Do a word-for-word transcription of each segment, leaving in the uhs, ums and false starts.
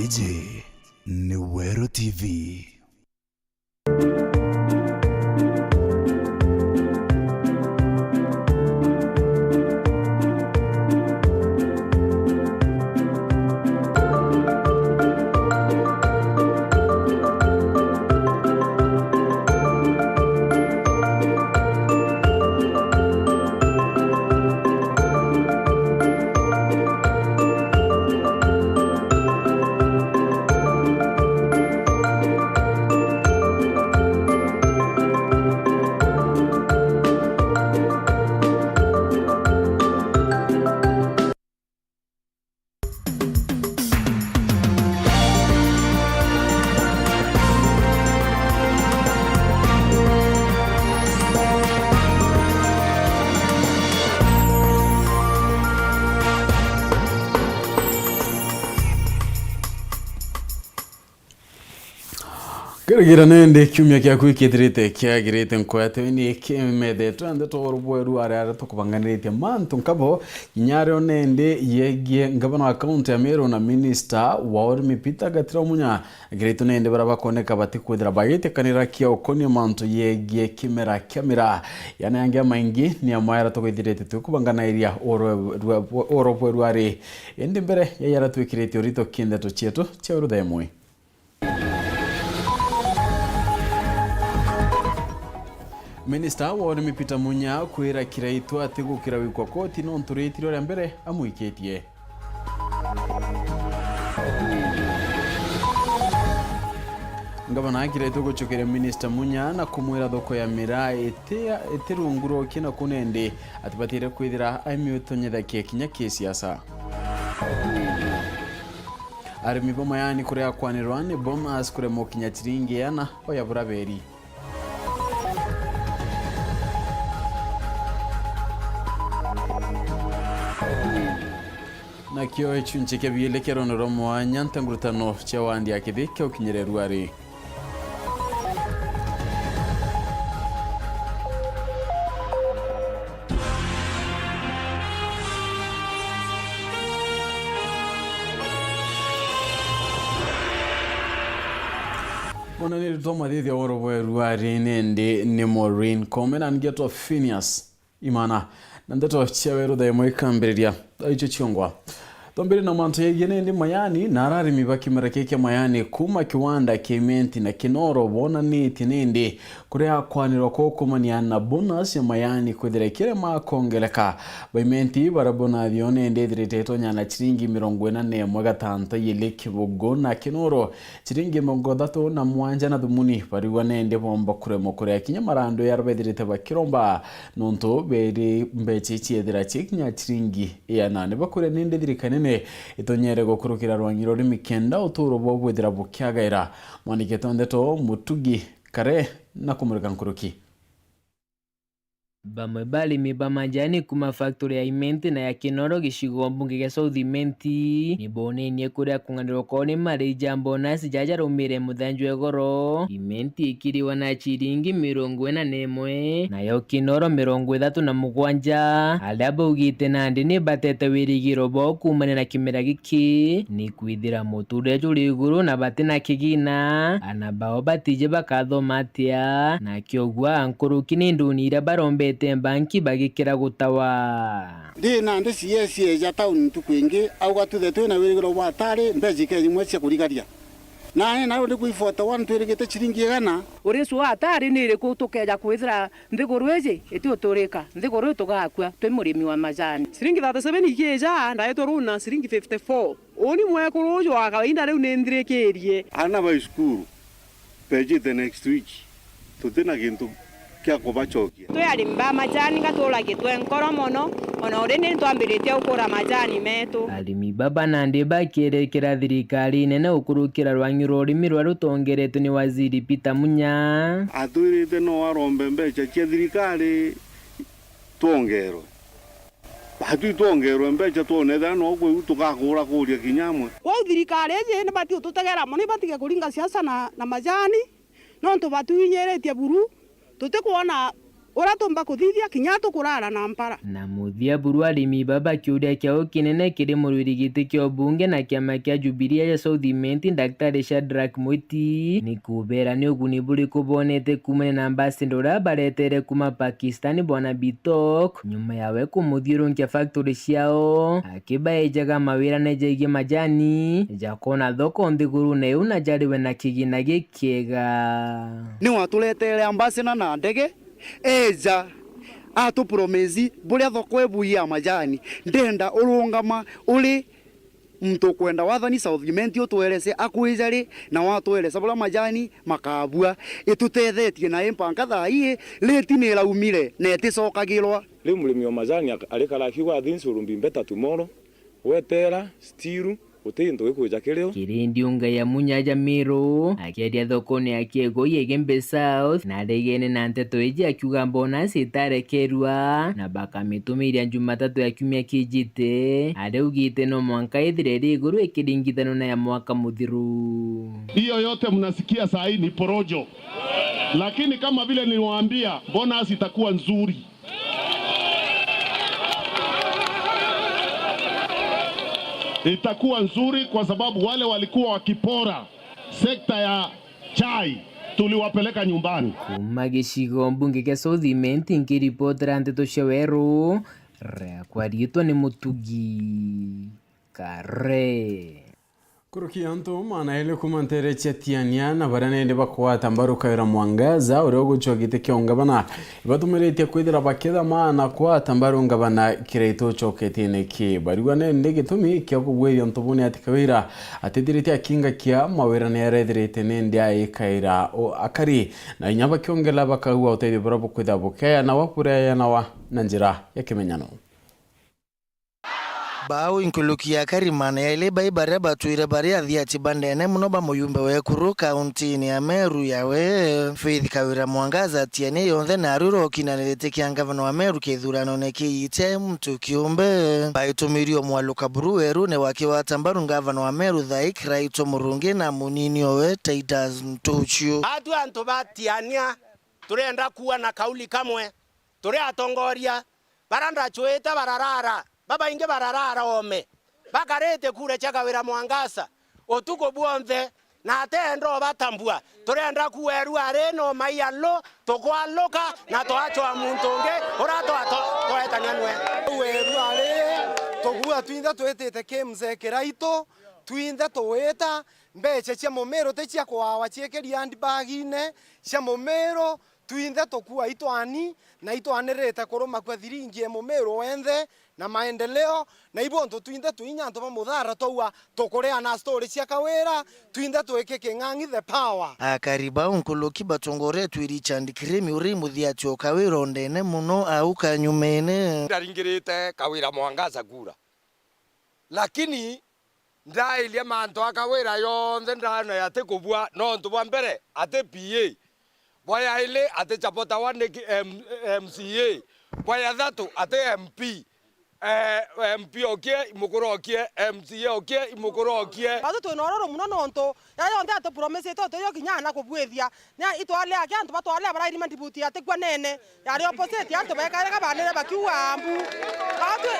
Ji ni Weru T V. Kirigira nindi kiumia kiaku ikithirite kiagirite, nkwete ni kimethetwe ndeto urubweru aria aria tukubanganiritie mantu nkabo, kinya ario nindi yegie ngavana wa kaunti ya Meru na minista wa urimi Peter Gatira Munya. Akiritu nindi baria bakoneka batikwithira bagitikanira kia ukonia mantu yegie kimera kia miraa. Yaani angi amaingi ni amwe aria tukwithirite twikubanganairia urubweru ari. Indi mbere ya yaria twikirite urito kindeto cietu cia urutha imwe. Minista wa urimi Peter Munya kwira Kiraitu atigukira gwikwa koti nontu riitiro ria mbere amwikitie. Ngavana Kiraitu gucokeria minista Munya na kumwira thoko ya miraa iti, iti rungu rwa ukina kunendi atibatire kwithira aimiutonyethakia kinya kisiasa. Arimi ba majani kuria kwanirwa ni bonus kuremwa kinya ciringi iana o ya buraberi. Nakio gicunci kia biili kia rwano rwa mwanya, ntengurutano cia wandi ya kithi kia ukinyire ruari. Mwana ni rutwa mathithia woro bweru ari nindi ni Maureen Kome na ngetwa Phineas Imana. Na ndeto cia weru thaa imwe ikambiriria. Aicio ciongwa. Twambire na mantu yegie nindi majani na ararimi ba kimera kii kia majani kuma kiwanda kia Imenti na Kinoro bonanitie nindi kuria kwanirwa kwa ukumania na bonus ya majani kwithira ikirema kongereka. Ba Imenti baria bonus yo nindi ithirite itonya na ciringi mirongo ina na imwe gatanta yili kibugu na Kinoro ciringi mirongo ithatu na mwanja na thumuni barigwa nindi bomba kuremwa kuria kinya marandu ya bethirite bakiromba. Nontu beri mbeca iciethira cikinya ciringi iana. Ni bakwire nindi thirikari nene itonyere gukurukira rwangi rwa urimi kenda uturo bwao bwithira bukiagaira. Mwandiki wa ndeto Mutugi Kare na kumurika nkuruki. Bamwe ba arimi ba majani kuma factory ya Imenti na ya Kinoro gicigo mbunge gia South Imenti ni bonenie kuria kung'anirwa kwao ni mariji ja bonus jaja raumire muthenjwa igoro. Imenti ikiriwa na ciringi mirongo ina na imwe, nayo Kinoro mirongo ithatu na mugwanja, aria baugite nandi ni batete wirigiro bwao kuumania na kimera giki, ni kwithira muturire juri iguru na bati na kigina, ana bao batiji bakathoma atia. Na kiogua nkuruki ni nduni iria barombete mbanki bagikira gutawa. Ndi nandi C S eja tauni ntuku ingi, auga twithe twina wirigiro bwa atari mbeca ikeja imwe cia kurigaria. Nani nau ndi kwi forty one twirigite ciringi igana. Uricu wa atari ni iriku tukeja kwithira nthiguru iji itiuturika, nthiguru ii tugakua twi murimi wa majani. Ciringi thirty seven ikija, ndaetwe ruu na ciringi fifty four. Uni mwekuru uju wa kawaida riu ni nthirikirie. Ana bai cukuru. Bejite next week, tutina gintu kia kubacokia. Twi arimi ba majani, gaturagitwe nkoro mono, ona urindi nitwambiritie gukura majani metu. Arimi baba nandi bakierekera thirikari nene gukurukira rwangi rwa urimi ruria rutongeretwe ni Waziri Peter Munya. Atwirite no arombe mbeca cia thirikari twongerwe. Batwi twongerwe mbeca twone ethira no kwiu tugakura kuria kinya amwe. Kwou thirikari iji nibati ututegera mono, ibatige kuringa siasa na, na majani, nontu batwinyiritie buru, tutikwona Uria tumba kuthithia, kinya tukurara na mpara. Na muthia buru arimi baba kiuria kiao kinene kiri murwiri giti kia ubunge na kiama kia Jubilee ya South Imenti, Daktari Shadrack Mwiti, ni kubera ni uguni buriku bonete kuumania na ambassador uria baretere kuuma Pakistan, Bwana Bitok, nyuma yawe kumuthiurunkia factory ciao, akibaejaga mawirane jegie majani, ja kwona thoko nthigurune iu na jariwe na kigina gikiega. Ni waturetere ambassador na ndege, eja, atupromisi buria thoko ibuya majani. Ndenda urungama uri muntu ukwenda wathani South Imenti, utwerese akwija ri, na watweresa buria majani makabua. Itutethetie na impanka thaa ii, rate ni iraumire na iticokagirwa. Riu murimi wa majani ak-, arikara akiuga, "Things will be better tomorrow." Wetera, still, guti gintu gikwija kirio. Kiri ndiunga ya Munya ja Miru, akiaria thokone ya Kiego ya Igembe South, na aregene na nteto iji akiuga bonus itarekerua, na bakamitumiria Jumatatu ya kiumia kijite, aria augite no mwanka ithire iri iguru ikiringithanua na ya mwaka muthiru. Hiyo yote mnasikia saa hii ni porojo. Lakini kama vile niliwaambia, bonus itakuwa nzuri. Itakuwa nzuri kwa sababu wale walikuwa wakipora sekta ya chai, tuliwapeleka nyumbani. Kuuma gicigo mbunge kia South Imenti, nkiripotera nteto cia Weru, riakwa riitwa ni Mutugi Kare. Nkuruki ya antu maana ili kuuma nteere cia Tiania na baria nindi bakwata mbaru Kawira Mwangaza, uria ugucua giti kia ungavana, ibatumiritie kwithira bakithama na kwata mbaru ngavana Kiraitu ucoketie niki. Bariuga nindi gitumi kia kugwithia untu buu ni ati Kawira atithirite akingakia mawira ni arethirite nindi aikaira u-, akari, na inya bakiongela bakaua utethio buria bukwithira bukeanawa, bureanawa na njira ya kimenyano. Bau nkuruki ya akari maana yaili bai baria batwire bari athiati ba ndene mono ba muyumbe wa ekuru kauntini ya Meru yawe, Faith Kawira Mwangaza, Tiania yonthe na aru rokinanirite kia ngavana wa Meru kithuranone kiite muntu kiumbe. Baitumirio mwaluka buru werune wakiwata mbaru ngavana wa Meru thaa ii Kiraitu Murungi na munini owe Titus Ntuchu. Atu antu ba Tiania turenda kuwa na kauli kamwe. Turi atongoria, bara ndacwite bararara, babaingi bararara oome, bakarite kura cia Kawira Mwangaza utuku bwonthe, na atenda ubatambua. Turenda kuwa weru ari no maiya lo, tukwaluka na twacwa muntu ungi uria twa-, twa-, twetania nwe. Weru ari, tugua twinthe twitite ki mzee Kiraitu, twinthe tuwita, mbeca cia mumiru ti cia kuawa ciikiri handbag-ine, cia mumiru, twinthe tukua itwani, na itwanirite kurumakua thiringi e mumiru wenthe, na maendeleo, na ibuntu twinthe twi inya antu ba muthara twaua tukureana story cia Kawira, twinthe twike King'ang'i the power. Akari bau nkuruki batongoretue Richard Kirimi uri muthiati o Kawira o ndene mono au kanyumene. Ndaringirite Kawira Mwangaza kura. Lakini ndairie mantu a Kawira yonthe ndana ati kubua, nontu bwa mbere ati P A, bwa yaili ati Chapota wa niki M-, M C A, bwa ya thatu ati M P, eh, M P okie, imukuru okie, M C A okie, imukuru okie. Batu twina ururu mono nontu Riria yonthe atupromisite utethio kinya ana kubwithia. Ni itwalea aki antu batwalea barairi mandibuti atikua nene. Yari opposite antu bekaire kabanire bakiuga mbu. Atwi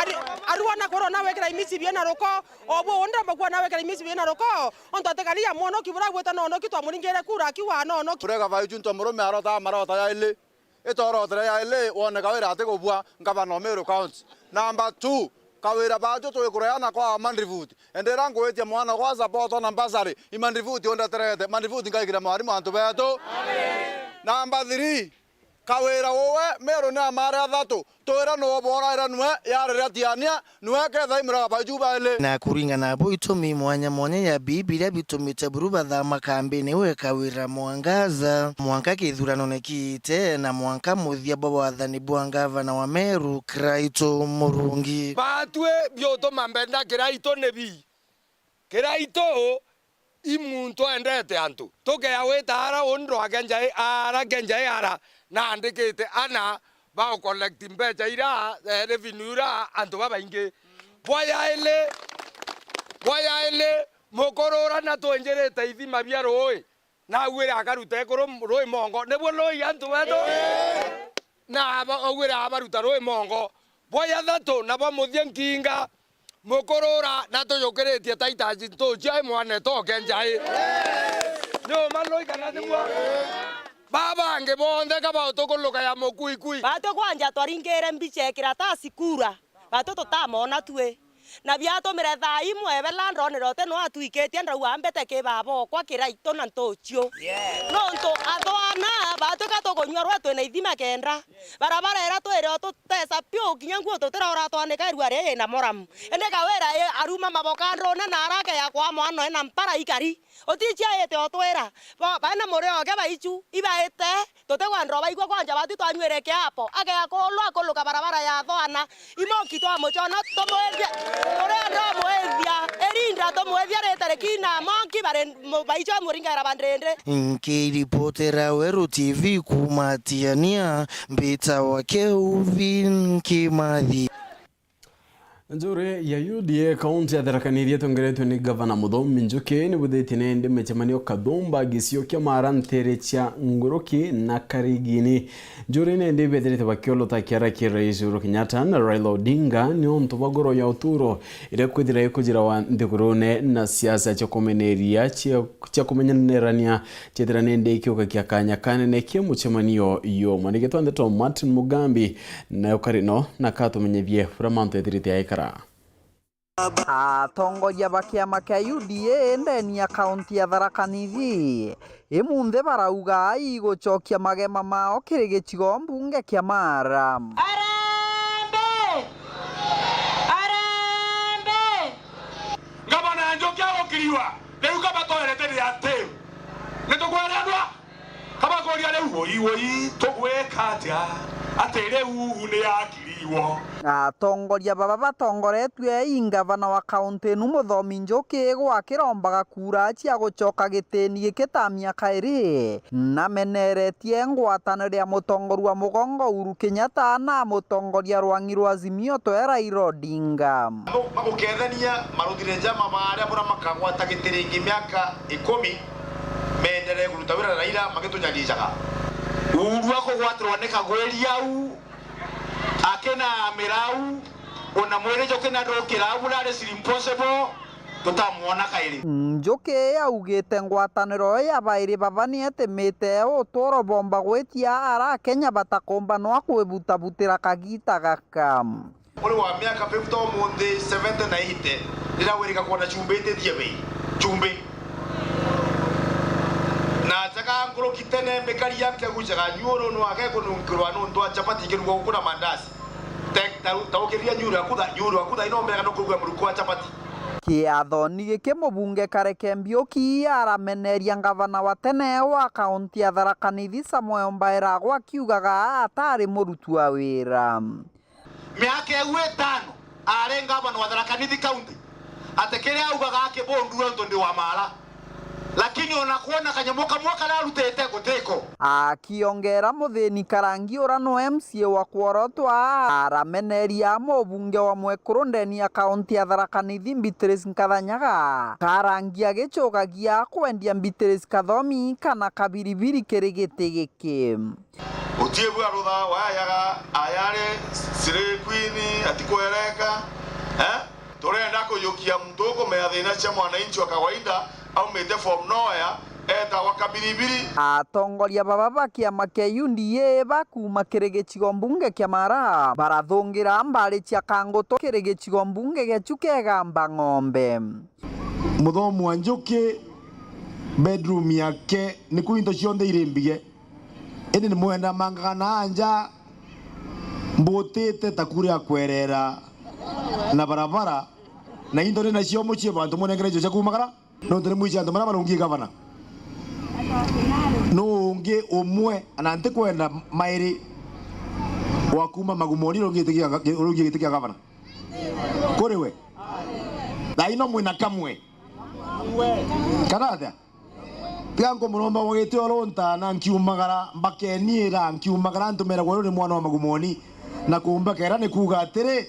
ari-, aruona kurona wekira imisi biena ruko. Obu undi mbakuona wekira imisi biena ruko. Ontu atikari ya mwonoki buragwita nonoki twamuringire kura akiuga nonoki. Turega baju ntu murume arota marota yaili. Itorotere yaili wone Kawira atigubua ngavana o Meru County. Number two, Kawira baju twikureana kwa Mandrivuti. Endera ngwitia mwana gwa support na bursary, i Mandrivuti undeterete. Mandrivuti ngaikira mwarimu antu betu. Number three, Kawira uwe Meru ni amare athatu. Twira nuwe bworaira nwe, yariria Tiania, nwe ketha imuraga baju baili. Na kuringana nabo itumi mwanya mwanya ya bibilia bitumite buru bathama kambini we Kawira Mwangaza, mwanka kithuranone kiite na mwanka muthia bwa wathani bwa ngavana wa Meru, Kiraitu Murungi. Batwi biutuma mbenda Kiraitu ni bi. Kiraitu i muntu endete antu. Tukea wita ara uni ndwake njai ara ke njai ara, na andikite ana ba collect mbeca ira, eh, revenue ira antu babaingi. Bwa yaili, bwa yaili, mukuru ura na twinjirite ithima bia rui, Na augire akaruta ekuru rui mongo, nibuo rui antu betu? Na aba-, augire abaruta rui mongo. Bwa jathatu na bwa muthia nkinga, mukurura na tuyukiritie taitaji ntucio ai mwane toke njai. Ni uma rui kana nibuo? Babangi bonthe ka bautukuluka ya mukuikui. Batu kwanja twaringire mbicha ya kiratasi kura. Batu tutamona tui. Na biatumire thaa imwe bela ndonire uti no atwikitie ndrau ambite ki baba okwa kiraitu na ntucio. Nontu athwana batwika tukunyua rwa twina ithima kenda. Barabara iria twiri o tutesa piu kinya nguo tutirora twanika irua rii yina moramu. Indi Kawira i aruma maboka ndune na arake ya kwa mwana ena mpara ikari. Utichiaite otwira, bo, baina muri oke baichu, ibaite, tutigwenda obaigua kwanja batu twanyuire kiapo, agea kulwa akuluka barabara ya thwana, imoki twamuchona, tumwithia, turienda umwithia, irinda tumwithia ritariki na monki bari mu-, baichu muringaira bandindi. Nkiripotera Weru T V kuuma Tiania, mbitawa Kelvin Kimathi. Njuri ya U D A kaunti ya Tharaka Nithi itongeretwe ni Gavana Muthomi Njuki nibuthitie nindi micemanio Kathumba, gicio kia Mara, ntere cia Nguruki na Karigini. Njuri nindi ibethirite bakiolota kiara kia Rais Uhuru Kenyatta na Raila Odinga ni untu bwa ngoro ya uturo iria kwithira ikujirawa nthigurune na siasa cia kumeneria cia, cia kumenyanerania ciethira nindi ikiuga kia kanya kanene kia mucemanio yumwe. Ni gitwa ndeto Martin Mugambi, nayo kari no na katumenyethie uria mantu ethirite aikara. Atongoria ba kiama kia U D A ndeni ya kaunti ya Tharaka Nithi imunthi barauga igucokia magema mao kiri gicigo mbunge kia Mara. Arambe! Arambe! Ngavana Njuki agukiriwa, riu kaba twarete ria ati nitukwere andwa, kaba kuria riu, woi, woi, tugwika atia? Ati riu ni akiriwo. Atongoria baba batongoretue i ngavana wa kaunti inu Muthomi Njuki gwa kirombaga kura cia gucoka gitini giki ta miaka iri. Nameneretie ngwataniro ya mutongoria wa mugongo Uhuru Kenyatta na mutongoria rwang'i rwa Azimio twe Raila Odinga. Magu-, magukethania maruthire njama baria bura makagwata giti ringi miaka ikumi, meenderee kuruta wira na Raila magitunyarijaga. Uhuru akugwatirwa ni kagwiri au, akina mirau, ona mwiri jukina ndukira au, bura ari Slim Possible. Tutamwona kairi. Njuki augite ngwataniro ya bairi baba ni etimite uturo bomba gwitia ara Akenya batakumba nwa kwibutabutira kagita gaka. Uri wa miaka fifty umunthi, seventy na eighty, riria wirika kwona chumbi itithie bei. Chumbi. Na njaga nkuruki tene mbikaria nkegucaga nyuru nwage kununkirwa nuntu wa chapati ikirugwa guku na mandazi. Te-, ta-, ta ukiriria nyuru yaku tha-, nyuru yaku thaino mbega nukurugwa muruko wa chapati. Kiathoni giki mubunge Kareke Mbiuki arameneria ngavana wa tene wa kaunti ya Tharaka Nithi Samuel Mbairagwa akiugaga atari murutu wa wira. Miaka iu itano ari ngavana wa Tharaka Nithi County, ati kiria augaga akibundua untu ndi wa mara. Lakini ona kwona kanyamu kamwe karia arutite gutiko. Akiongera Muthini Karangi uria no M C A wa Kworotwa, arameneria mubunge wa mwekuru ndeni ya kaunti ya Tharaka Nithi Beatrice Nkathanyaga. Karangi agicugagia kwendia Beatrice Kathomi kana kabiribiri kiri giti giki. Utibu arutha wayaga ayari slay queen atikwereka, eh? Turenda kujukia muntu ukumenya thina cia mwananchi wa kawaida aumite from nowhere, etagwa Kabiribiri. Atongoria baba ba kiama kia U D A bakuuma kiri gicigo mbunge kia Mara barathungira mbari cia Kangutu kiri gicigo mbunge gia Chuka Igamba Ng'ombe. Muthomi wa Njuki, bedroom yake niku into cionthe iri mbige. Indi ni mwenda mangaga na anja mbutite ta kuria kwerera na barabara, na into ni nacio mucii bantu munengere icio cia kuumagara, nontu ni mwici antu maria marungi gavana. Nu ungi umwe, na ntikwenda mairi, wa kuuma Magumoni urungi giti kia, urungi giti kia gavana? Kuri we? Thaino mwina kamwe. Kana atia? Tiga nkumuromba gwa gitio runta na nkiumagara, mbakeniira, nkiumagara ntumeragwa uru ni mwana wa Magumoni, na kumbakera ni kuuga atiri,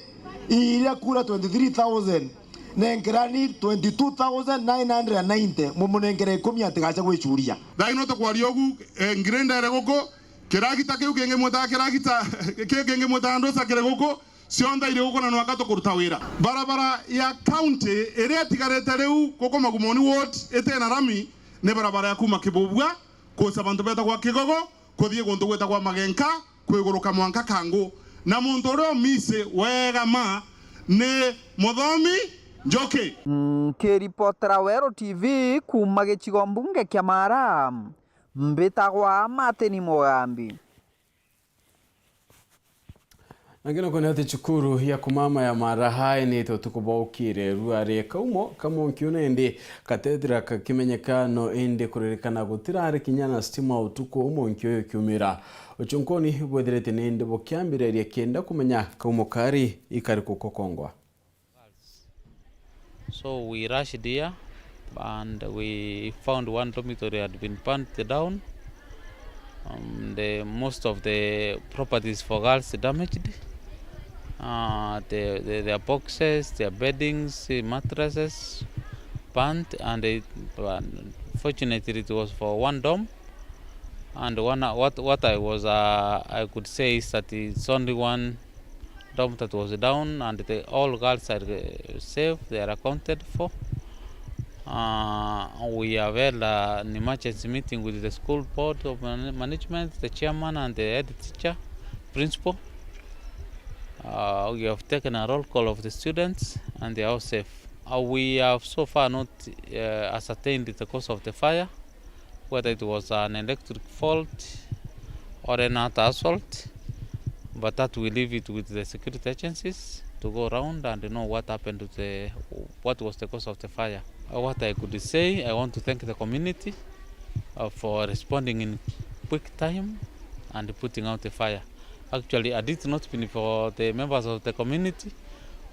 iria kura twenty-three thousand Nenkerani twenty-two thousand nine hundred and ninety, mumunenkere ikumi atigacha gwichuria. Thaino tukwaria ugu, eh, ngirenda ere guku, kiragita kiu kingimwitaga kiragita, kiu kingimwitaga ndusa kiri guku, cionthe iri guku na nwaka tukuruta wira. Barabara ya county iria itigarite riu guku Magumoni ward itena rami, ni barabara ya kuma Kibubua, kuca bantu betagwa Kigogo, kuthii guntu gwitagwa Magenka, kwiguruka mwanka Kangu. Na muntu uria umisi wega ma ni Muthomi Njuki. Nkiripotera Weru T V kuuma gicigo mbunge kia Mara, mbitagwa Martin Mugambi. Na ngina kwona ati cukuru ya kumama ya Mara High ni ite utuku bwa ukire, rua ri kaumo kamonkio na indi katethira kakimenyeka, no indi kuririkana gutirari kinya na stima utuku umonkio uyu kiumira. Ucunkuni bwethirite ni indi bukiambiriria kienda kumenya kaumo kari ikari kukokongwa. So we rushed here and we found one dormitory had been burnt down. Um, the, most of the properties for girls damaged. Uh, the, the, their boxes, their beddings, eh, mattresses burnt, and it, unfortunately it was for one dorm. And one, what, what I was, uh, I could say is that it's only one dorm that was down, and the, all girls are, uh, safe, they are accounted for. Uh, we have held, uh, an emergency meeting with the school board of man-, management, the chairman and the head teacher, principal. Uh, we have taken a roll call of the students and they are all safe. Uh, we have so far not, uh, ascertained the cause of the fire, whether it was an electric fault or an other assault, but that we leave it with the security agencies to go around and know what happened to the, what was the cause of the fire. Uh, what I could say, I want to thank the community, uh, for responding in quick time and putting out the fire. Actually, had it not been for the members of the community,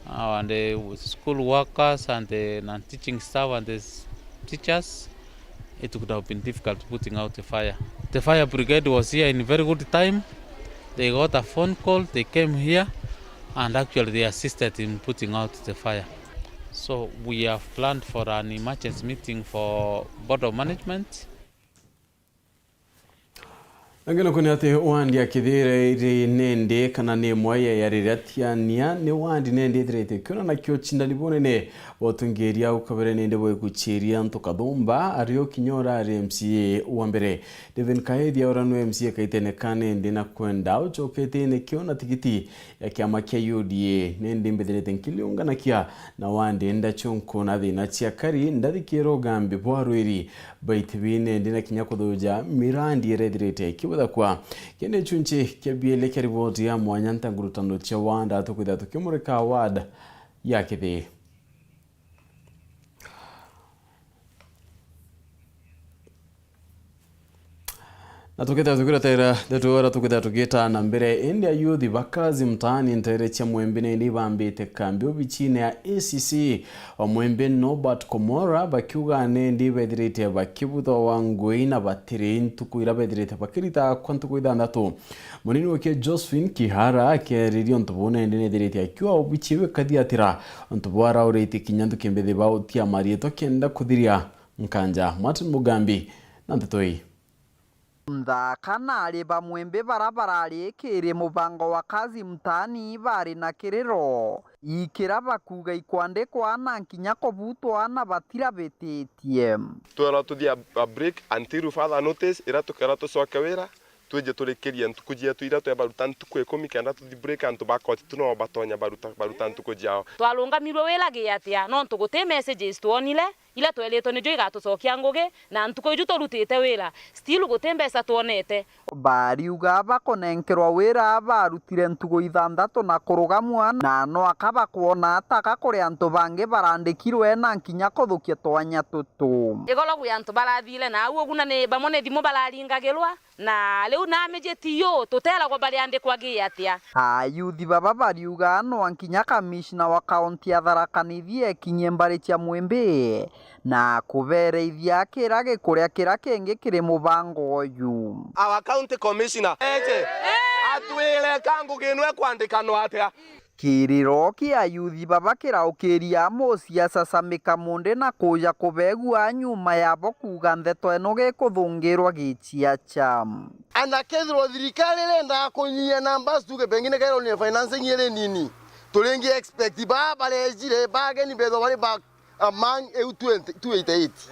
uh, and the school workers and the non-teaching staff and the s-, teachers, it would have been difficult putting out the fire. The fire brigade was here in very good time. They got a phone call, they came here, and actually they assisted in putting out the fire. So we have planned for an emergency meeting for Board of Management. Angĩ nakuo nĩ atĩ wandi ya Kithii iri nende kana nĩ ĩmwe ya yarĩrĩa tiania nĩ wandi nende ĩthirĩte ĩkĩona nakĩo ũcindani bunene bwa ũtungĩria au kabere nende bwa ĩkuchĩria Ntukathumba arĩ o kinya ũrarĩ M C A wa mbere. David Kaethia ũrĩa nĩ M C A kaitene ka nende na kwenda ũcokete nĩkĩo na tigiti ya kĩama kĩa U D A, nende mbethirĩte nkĩliũnganakia na wandi ndachunku na thĩna cia kari ndathikĩrwo gambi bwa rwĩri baiti bine ndina kinya kuthuja mirandi irethirite ikibutha kwa kindi chunchi kia biele kia riboti ya mwanya ntangurutano cia wanda tukwitha tukimurika ward ya Kithii. Na tukithira tukiretera ndeto ira tukithira tugita na mbere, indi ayuthi ba Kazi Mtaani ntere cia Mwembe nindi ibambite kambi obichine ya A C C wa Mwembe Norbert Komora bakiuga nindi bethirite bakibuthoa ngui na batiri ntuku ira bethirite bakirita kwa ntuku ithanthatu. Munini wake Josephine Kihara akeriria untu buu nindi nethirite akiuga obichi iwe kathiatira untu buu araurite kinya ntuki mbithi bautia mariitwa kenda kuthiria nkanja. Martin Mugambi na nteto ii. Nthaka na ari ba Mwembe bara barari kiri mubango wa Kazi Mtaani bari na kiriro, ikira bakuuga ikwandikwa na nkinya kubutwa na batirabititie. Twera tuthie a, a break until further notice, ira tukera tucoke wira, twije turikirie ntuku cietu iria twebaruta ntuku ikumi kenda tuthi break, antu ba koti tu no batonya baruta, baruta ntuku ciao. Twarungamirwe wira giatia, nontu guti messages twonire, ila tweritwe nijo igatucokia ngugi, na ntuku iju turutite wira, still guti mbeca twonete. Bariuga bakunenkerwa wira barutire ntuku ithanthatu na kurugamua, na no aka bakwona ata ka kuri antu bangi barandikirwe na nkinya kuthukia twanya tutu. Igoro gwi antu barathire na au ugu, na ni bamwe ni thimu bararingagirwa. Na riu na mijiti yu tuteragwa bariandikwa gi atia. Ayuthi baba bariuga no nkinya kamishna wa kaunti ya Tharaka Nithi ekinyie mbari cia Mwembe na kubereithia akira gikuria kira kingi kiri mubango uyu. Our county commissioner eje atwire ka ngugi ino ekwandikanwa atia. Kiriro kia ayuthi baba kiraukiria musiasa Sami Kamunde na kuja kubegua nyuma yabo kuuga ndeto ino gikuthungirwa giciaca. Ana kethirwa thirikari irendaga kunyia namba, tuge pengine kairwa ni financing iri nini, turingi expect ba barejire bageni bethwa bari ba among eu twenty, two eighty-eight.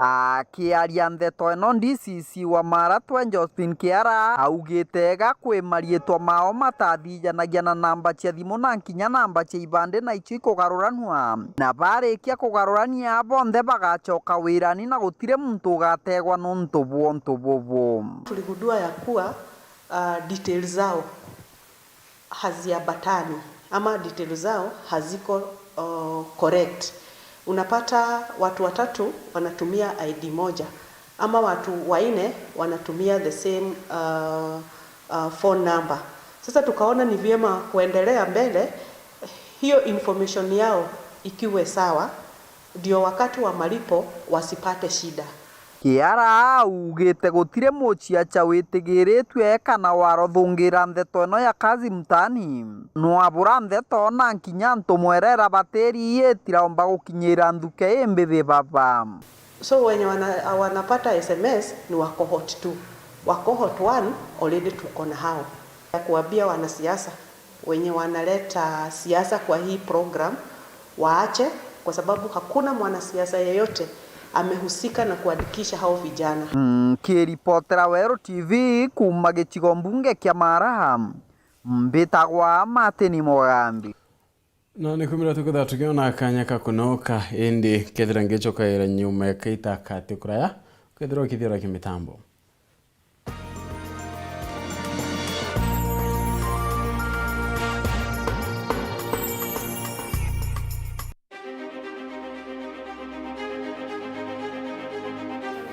Akiaria ndeto ino, D C C wa Maratwe Josephine Kiara augite ega kwi mariitwa mao matathijanagia na namba cia thimu na nkinya namba cia ibandi na icio ikugaruranua, na barikia kugarurania bonthe bagacoka wirani na gutiri muntu ugategwa nuntu bwa untu bubu. Tuligundua ya kuwa, ah, details zao haziambatani ama details zao haziko, uh, correct. Unapata watu watatu wanatumia I D moja ama watu wanne wanatumia the same, uh, uh, phone number. Sasa tukaona ni vyema kuendelea mbele, hiyo information yao ikiwe sawa, ndio wakati wa malipo wasipate shida. Kiara augite gutiri muciaca witigiritue kana warothungira ndeto ino ya Kazi Mtaani. Nwabura ndeto na nkinya antu mwerera batiri itiraomba gukinyira nthuke imbithi baba. So wenye wana-, wanapata S M S ni wa cohort two. Wa cohort one already tuko na hao. Ya kuambia wanasiasa wenye wanaleta siasa kwa hii program waache, kwa sababu hakuna mwanasiasa yeyote amehusika na kuandikisha hao vijana. Mm, kiripotera Weru T V kuuma gicigo mbunge kia Maraha, mbitagwa Martin Mugambi. Na ni kumira tukwithira tukiona kanya ka kunoka, indi kethira ngicokaira nyuma ya kaita kati kuraya, ukethira ukithiura kimitambo.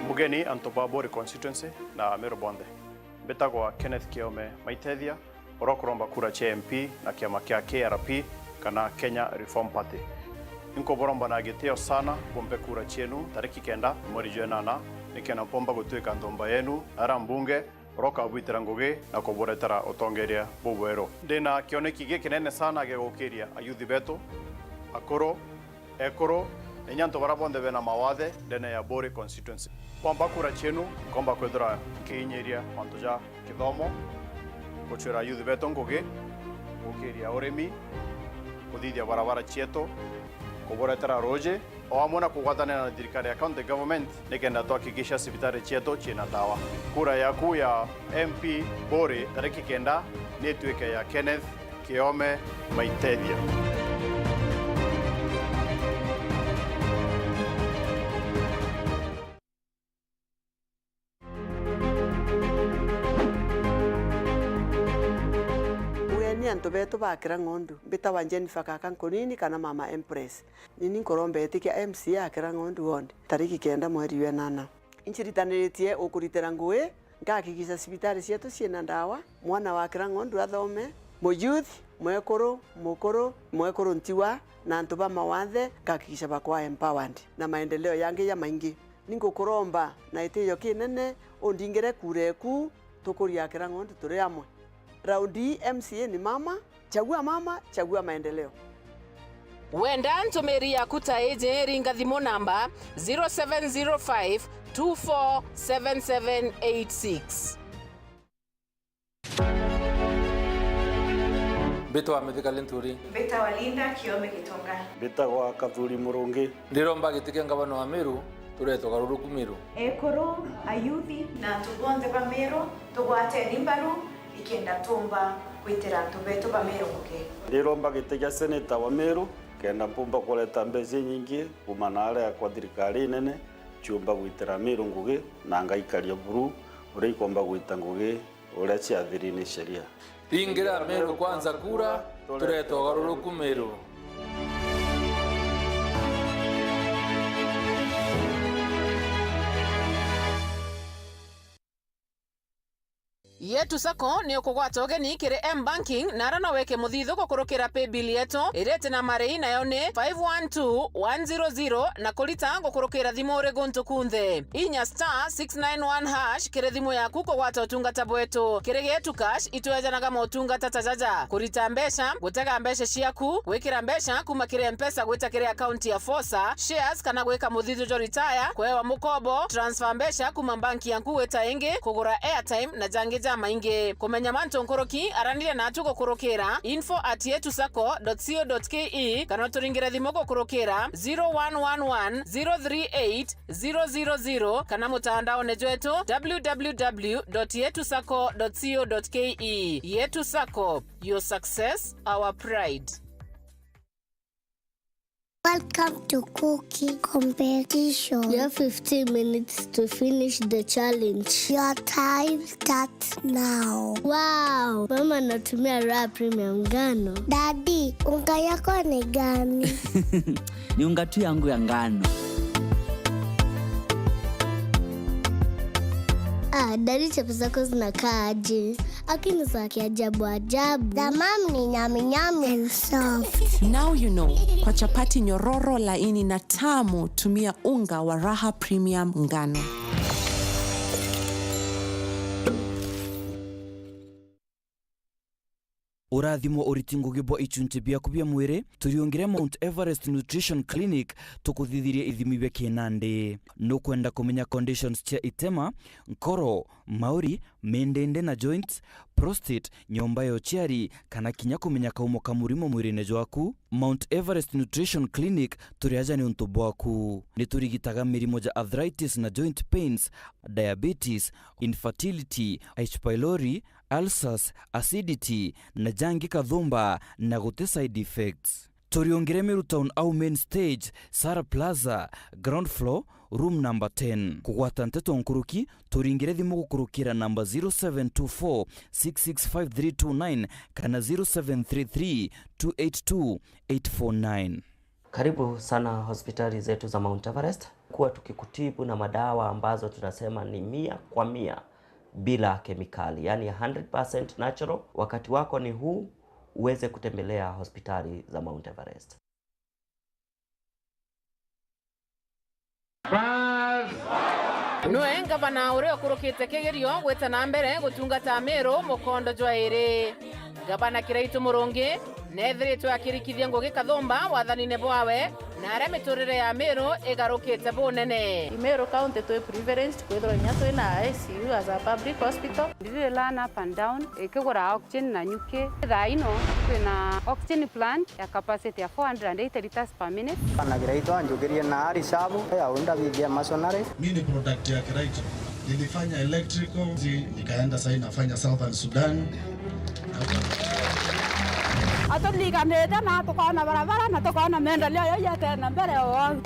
Mugeni antu ba Buri constituency na Meru bonthe. Mbitagwa Kenneth Kiome Maitethia, uria ukuromba kura cia M P na kiama kia K R P kana Kenya Reform Party. Inkuburomba na gitio sana bumpe kura cienu tariki kenda mweri jwa enana, nikenda mpomba gutwika nthumba yenu na aria mbunge uria ukabwitira ngugi na kuburetera utongeria bubweru. Ndina kioneki gikinene sana gia gukiria ayuthi betu, akuru, ekuru, na inya antu baria bonthe bena mawathe ndene ya Buri constituency. Kwamba kura cienu, nkomba kwithira nkiinyiria mantu ja kithomo, gucwira ayuthi betu ngugi, gukiria urimi, kuthithia barabara cietu, kuburetera ruuji, o amwe na kugwatanira na thirikari ya county government nikenda twahakikisha cibitari cietu ciina ndawa. Kura yaku ya M P Buri tariki kenda ni ituike ya Kenneth Kiome Maitethia. Ugeni antu betu ba Kirang'ondu, mbitagwa Jennifer Kaka Nkunini kana Mama Empress. Nini nkuromba itikia M C A a Kirang'ondu ward, tariki kenda mweri wa enana. Inciritaniritie ukuritira ngugi, ngahakikisha cibitari cietu ciina ndawa, mwana wa Kirang'ondu athome, muyouth, mwekuru, mukuru, mwekuru ntiwa, na antu ba mawathe, ngahakikisha bakwa empowered, na maendeleo yangi jamaingi. Ningukuromba na gitio kinene undingire kura eku, tukurie Kirang'ondu turi amwe. Raundi ii M C A ni mama, chagua mama, chagua maendeleo. Wenda ntumiri yaku ta iji, ringa thimu namba zero seven zero five two four seven seven eight six. Mbitwa Mithika Linturi. Mbitagwa Linda Kiome Gitonga. Mbitagwa Kathuri Murungi. Ndiromba giti kia ngavana wa Meru, turete ugaruruku Meru. Ekuru, ayuthi, na antu bonthe ba Meru, tugwateni mbaru, ikenda tumba gwitira antu betu ba Meru ngugi. Ndiromba giti kia seneta wa Meru, kenda mpumba kureta mbeca inyingi kuuma na aria kwa thirikari inene, ciumba gwitira Meru ngugi, na ngaikaria buru uria ikomba gwita ngugi uria ciathiri ni sheria. Ringira Meru Kwanza kura, turete ugaruruku Meru. Yetu Sacco ni ukugwata ugeni kiri M-Banking, na ara no weke muthithu gukurukira paybill yetu iriti na marei, nayo ni five one two one zero zero, na kurita gukurukira thimu uri guntu kunthe. Inya star six nine one hash kiri thimu yaku kugwata utungata bwetu. Kiri Getu Cash, itwejanaga motungata ta jaja: kurita mbeca, gutega mbeca ciaku, gwikira mbeca kuma kiri Mpesa gwita kiri akaunti ya Fosa, shares kana gwika muthithu jwa retire, kwewa mukobo, transfer mbeca kuma banki yaku gwita ingi, kugura airtime na jangi jamaingi. Kumenya mantu nkuruki, araniria natu gukurukira info at yetu sacco dot co dot ke kana uturingire thimu gukurukira zero one one one zero three eight zero zero zero kana mutandaone jwetu w w w dot yetu sacco dot co dot ke. Yetu Sacco, your success, our pride. Welcome to cooking competition. You have fifteen minutes to finish the challenge. Your time starts now. Wow, mama anatumia Raha Premium ngano. Daddy, unga yako ni gani? Ni unga tu yangu ya ngano. Ah, daddy, chapo zako zinakaa aje? Lakini za kiajabu ajabu. The mom ni nyami nyami and soft. Now you know. Kwa chapati nyororo, laini na tamu, tumia unga wa Raha Premium ngano. Urathimwo uriti ngugi bwa ichunchi biaku bia mwiri, turiungire Mount Everest Nutrition Clinic, tukuthithirie ithimi bia kinandi. Nukwenda kumenya conditions cia itema, nkoro, mauri, mindindi na joints, prostate, nyomba ya uciari, kana kinya kumenya kaumo ka murimo mwirine jwaku? Mount Everest Nutrition Clinic turi aja niuntu bwaku. Niturigitaga mirimo ja arthritis na joint pains, diabetes, infertility, H. pylori, ulcers, acidity, na jangi kathumba, na guti side effects. Turiungire Meru Town au main stage, Sara Plaza, ground floor, room number ten. Kugwata nteto nkuruki, turingire thimu gukurukira namba zero seven two four six six five three two nine kana zero seven three three two eight two eight four nine. Karibu sana hospitali zetu za Mount Everest. Kuwa tukikutibu na madawa ambazo tunasema ni mia kwa mia bila kemikali, yani hundred percent natural. Wakati wako ni huu uweze kutembelea hospitali za Mount Everest. Nwe ngavana uria ukurukite kigerio gwita na mbere gutungata Meru mukondo jwa iri. Ngavana Kiraitu Murungi neethiritwe akirikithia ngugi kathumba wathanine bwawe, na aria miturire ya Meru igarukite bunene. I Meru County twi privileged kwithirwa inya twi na I C U as a public hospital. Ndiri run up and down, ikigura oxygen na nyuki. Thaa ino twina oxygen plant ya capacity ya four hundred and eighty liters per minute. Bana Kiraitu anjukirie na ari sabu ya undabithia masonary. Mi ni product ya Kiraitu. Nilifanya electrical, nikaenda sasa nafanya Southern Sudan. Aturiganite na tukona barabara na tukona maendeleo yo yatena mbere o.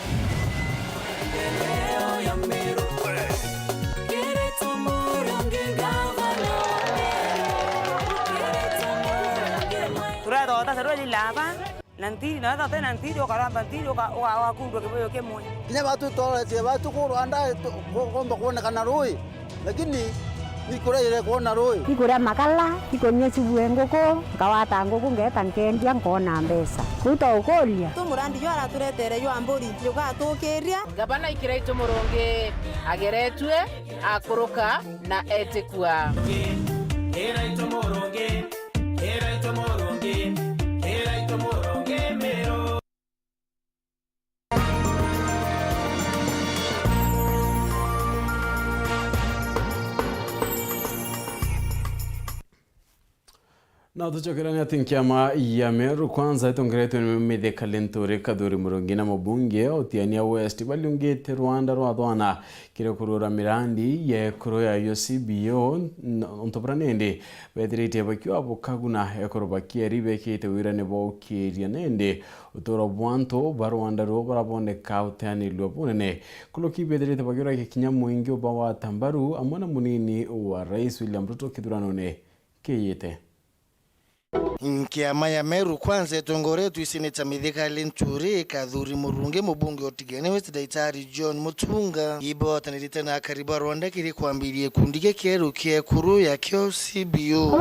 Turetha utasarua lilaba na ntiri, na wetha utina ntiri, ukaramba ntiri, uka-, uka-, ugakundwa kibuyu kimwe. Kinya batu tworetie batu ku Rwanda, tu-, ku-, kumba kwonekana rui, lakini ni kuria ire kwona rui. Ikuria makala, ikunyia subu e nguku, nkawata nguku, ngeeta nkendia, nkona mbeca. Kuu twaukuria. Tu murandi jwa araturetere jwa mburi, jugatukiria. Ngavana Kiraitu Murungi ageretue, akuruka na etikua. Kiraitu Murungi, Kiraitu Murungi, Kiraitu Murungi Meru. Na tucokerane ati nkiama ya Meru Kwanza itongeretwe ni Mithika Linturi Kathuri Murungi na mubunge Otiania West baliungite rwanda rwa thwana kiri kurura mirandi ya ekuru ya yo C B O, n-, untu bura nindi bethirite bakiwa bukaguna ekuru bakieri bekite wira ni baukiria nindi uturo bwa antu ba rwanda ruo baraboneka uteanirua bunene. Kuruki bethirite bakiuragia kinya mwingi ubagwata mbaru amwe na munini wa Rais William Ruto kithuranone kiyite. Nkiama ya Meru Kwanza itongoretwe i Seneta Mithika Linturi, Kathuri Murungi, mubunge o Tigania West Daitari John Mutunga, ibotanirite na akari ba Rwanda kiri kwambiria gikundi gikieru kia ekuru ya kio C B U.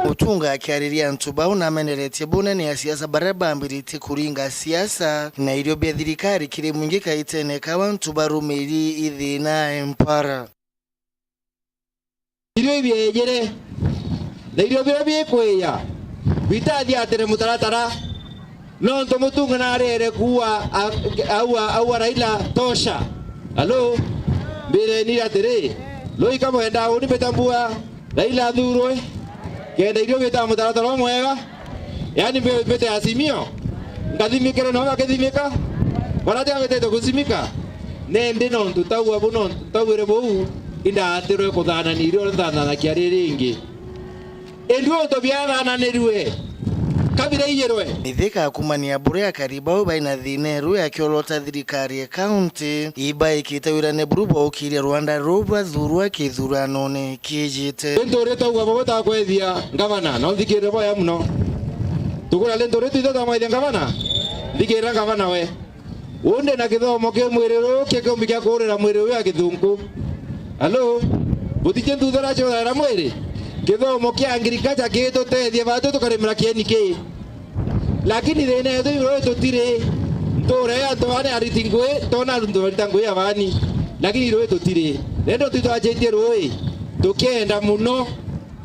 Mutunga akiariria antu bau nameneretie bunene asiasa baria bambiritie kuringa siasa na irio bia thirikari kiri mwingi kaitene kau antu barumiri ithina mpara. Irio ibiejere, na irio biria bikwija bitathiatire mutaratara, nontu Mutunga narere kuua a-, aua, aua Raila tosha. Halo? Mbireni atiri, Lui kamwenda uni mbita mbua Raila athurwe, kenda irio bita mutaratara umwega, yani mbi-, mbite Azimio, ngathimikire no bakithimika, baria tia bitite guthimika, nendi nontu taua bu, nontu tauire buu, indatirwe kuthanania irio nthananagia riri ingi. Indi untu biathananirue, ka biraiyirwe. Mithika akumania buria akari bau baina thina iru akiolota thirikari ya kaunti ibaikite wirane buru bwa ukiria rwanda ruu bathurwa kithuranone kiijite. Linturi tauga babo takwethia ngavana, no nthikirire boya muno. Tukura Linturi twithe twamwethia ngavana? Nthikirira ngavana we. Uu ndi na kithomo ki mwiri uu kia kiumbi kia kuurira mwiri uyu ya githungu. Halo? Butiji nthuthura ciuthaira mwiri? Kithomo kia agriculture kiitutethia batu tukarimira kieni ki. Lakini thina yetu iruui tutiri. Ntuura ya antu bani ariti ngui, tona antu barita ngui ya bani. Lakini iruui tutiri. Nendo twitwacitie ruui. Tukienda muno.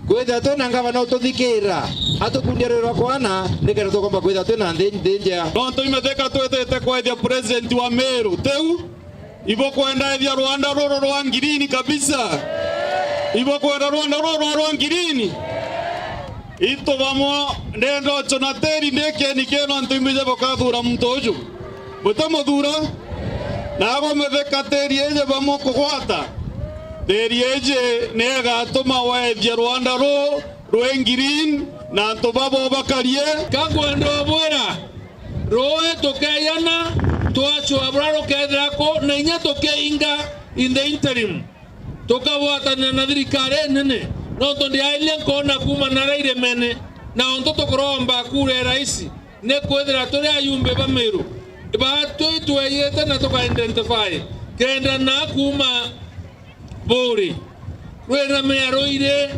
Kwithirwa twina ngavana ututhikirira, atukundia rwiri rwa kwana, nikenda tukomba kwithirwa twina nthi, nthi njea. Nontu imetheka twitite kwethia president wa Meru, tiu? Ibukwenda ethia rwanda ruru rwa ngirini kabisa? Ibukwenda rwanda ruru rwa, rwa ngirini? Itu bamwe ndenda ucu na tiri ndi kieni kii nontu imbiji bukathura muntu uju. Butamuthura, na agumithika tiri iji bamukugwata. Tiri iji ni igatuma wethia rwanda ruu rwi ngirini na antu babo bakarie. Ka nkwenda ubwira, ruui tukeyana, twacua bura rukethira ku, na inya tukiinga in the interim. Tukagwatanira na thirikari inene, nontu ndiairie nkoona kuuma nara iremene, na untu tukuromba kura ya raisi, ni kwithira turi ayumbe ba Meru, ba twi tweyite na tuka identify, kenda na kuuma buri rwina miaro iri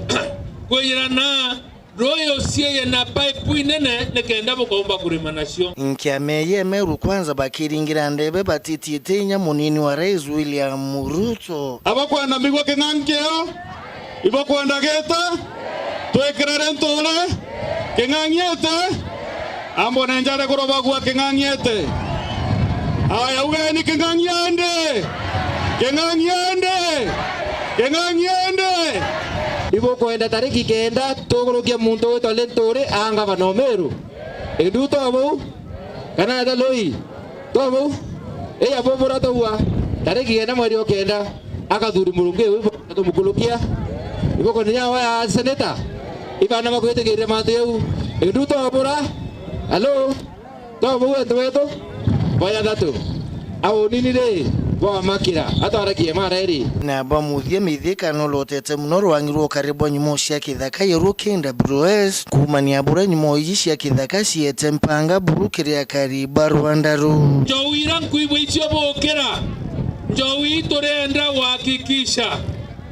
kwiyira na ruuji ucieye na pipe inene, nikenda bukaumba kurima nacio. Nkiama ya Meru Kwanza bakiringira ndebe batitiite inya munini wa rais William Ruto. Abakwenda mbigua king'ang'io? Ibakwenda gita? Twikire ri ntuure? King'ang'iete? Ambone njare kurobagua king'ang'iete. Aya, ugeni king'ang'iende! King'ang'iende! King'ang'iende! Ibukwenda tariki kenda tugurukie muntu witwa Linturi aa ngavana o Meru? Indu to buu? Kana eta Lui? To buu? Iya bubura tauga tariki kenda mweri o kenda, akathuri murungi uyu tumukurukia. Ibukwenda nyawa ya seneta? Ibana bakwitikiria mantu jau? Indu to bura? Halo? To buu antu betu? Boya thatu. Au nini ri? Bwamakira. Atwarakie mara iri. Na bwa muthia Mithika nulotete muno rwangi rwa ukari bwa nyumo cia kithaka ya ruo K W S, kuumania buria nyumo iji cia kithaka ciete mpanga buru kiri akari ba rwanda ruu. Njou ira nkwigua icio bukira, njou ii turenda gwakikisha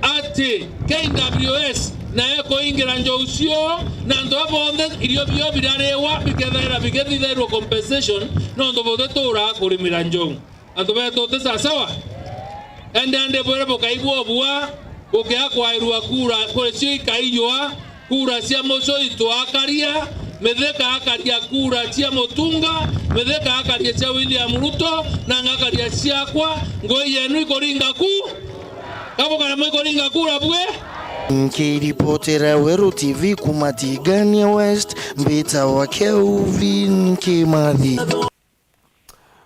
ati K W S nayo ikuingira njou cio, na antu baa bonthe irio bio birariwa bikethaira bigithithairwa compensation, nontu butituraa kurimira njou. Antu betu ti sawasawa? Ende andi bwire bukaigua ubua, bukea kwairua kura kuri cio ikaiywa, kura cia mucui twakaria, Mithika akaria kura cia Mutunga, Mithika akaria cia William Ruto, na ngakaria ciakwa, ngui yenu ikuringa ku. Kabukarema ikuringa kura bwe? Nkiripotera Weru T V kuma Tigania West, mbitawa Kelvin Kimathi.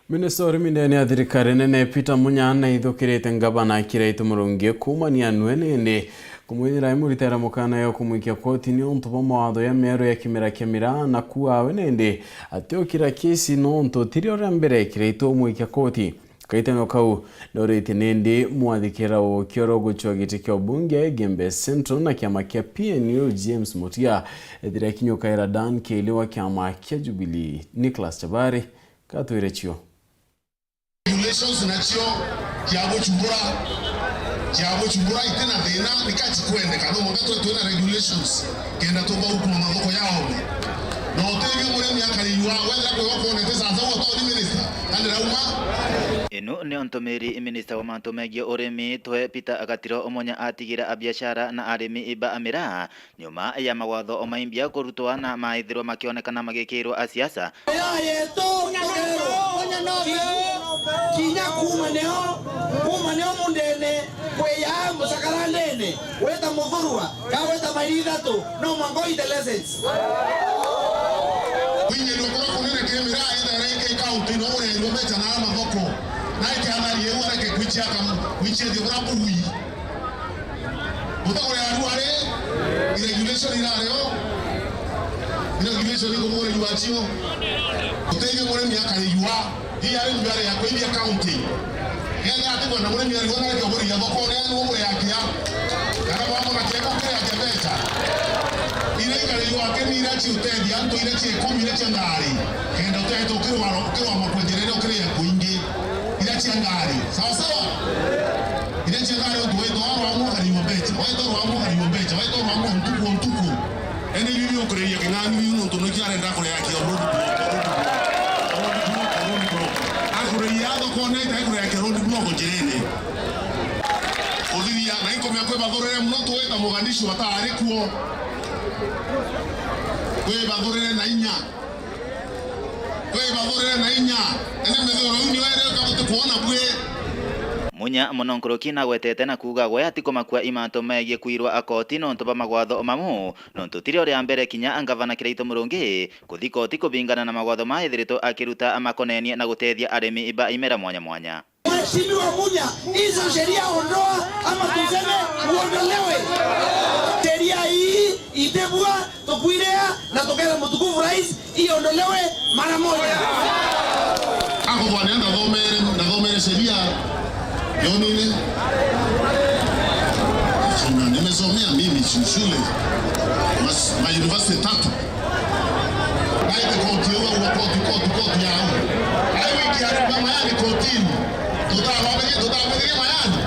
Minista wa urimi ndene ya thirikari nene Peter Munya naithukirite ngavana Kiraitu Murungi kuumania nwe nindi kumwithira imuritere mukana yo kumwikia koti niuntu bwa mawatho ya miaru ya kimera kia miraa, na kuawe nindi atiokira kesi nontu tirio ria mbere Kiraitu umwikia koti. Kaitano kau noritie nindi mwathikira ukioro gucwa giti kia ubunge Igembe Central na kiama kia P N U James Mutia, ethira kinyukaira Dan Kili wa kiama kia Jubilee. Nicholas Chabari katwire cio. Regulations nacio kia gucumbura, kia gucumbura itina thina, nikachikwendeka, no mwanka twe twina regulations. Kenda tubaukuma mathoko yao. Na utethio murimi akariua, wethira kwi ukwonete sasa uo toni minister, kandi rauma. Inu ni untumiri minister wa mantu megie urimi twe Peter Agatiro Omonya atigira abiashara na arimi iba amira nyuma ya mawatho o maimbia kurutwa na maithirwa makionekana magikirwa a siasa. Ya yetu, tukerwo, onya no kinya kuma neo, kuma neo mundene, kwiya mucakarandene, weta muthurwa, ka weta mairi ithatu, no mwanka oite license. Kwinyirua kuria kunene ki miraa ithaira iki county no urerua mbeca na mathoko. Na ikiathari iu areke kwichia kam-, kwichia thio bura bui. Utagure aru ari, iregulation irari o. Iregulation iko mure jua chio. Utethio murimi akari jua. Hii ari jua ya kuibia county. Kenda ati bwana murimi ari wana ke buri ya thoko ne anu mure ya kia. Kana mama na kia kukire ya kia mbeca. Ira ikari jua ke ni ira chi utethia antu ira chi ikumi ira chi ngari. Kenda uteto kirwa kirwa mukwenjere no kire ya kuingi. Ira chi ngari. Sawa sawa. Ira chi ngari untu wetwa arwa mukari wa mbeca. Wetwa arwa mukari wa mbeca. Wetwa arwa muntu kwa ntuku. Ene bibi ukuriria king'ang'i biu nontu niki arenda kureakia road block, road block, road block, road block. Akuriria thokone, ita kureakia road block njirene. Uthiria, na inkomea kwi bathurire muno tuwita Mogadishu ataari kuo. Kwi bathurire na inya. Kwi bathurire na inya. Ene methuro uu nio ere kabuti kuona bwi. Munya mono nkuruki nagwetete na kuuga gwe atikumakua imanto megie kwirwa akoti nontu ba magwatho mamu. Nontu tiri o ria mbere kinya ngavana Kiraitu Murungi kuthi koti kubingana na mawatho maithiritwe akiruta makonenie na gutethia arimi ba imera mwanya mwanya. Mheshimiwa Munya, hizo sheria ondoa ama tuseme uondolewe. Sheria hii itebua tukwirea na tukera mtukufu rais iondolewe mara moja. Akobwane ndathomere, ndathomere sheria yonine. Sina, nimesomea mimi shule. Mas-, ma university tatu. Naite koti, uga, uga koti, koti, koti yao. Ai wiki ya mama yani kotini. Tutarwaberie, tutarwaberie mayani.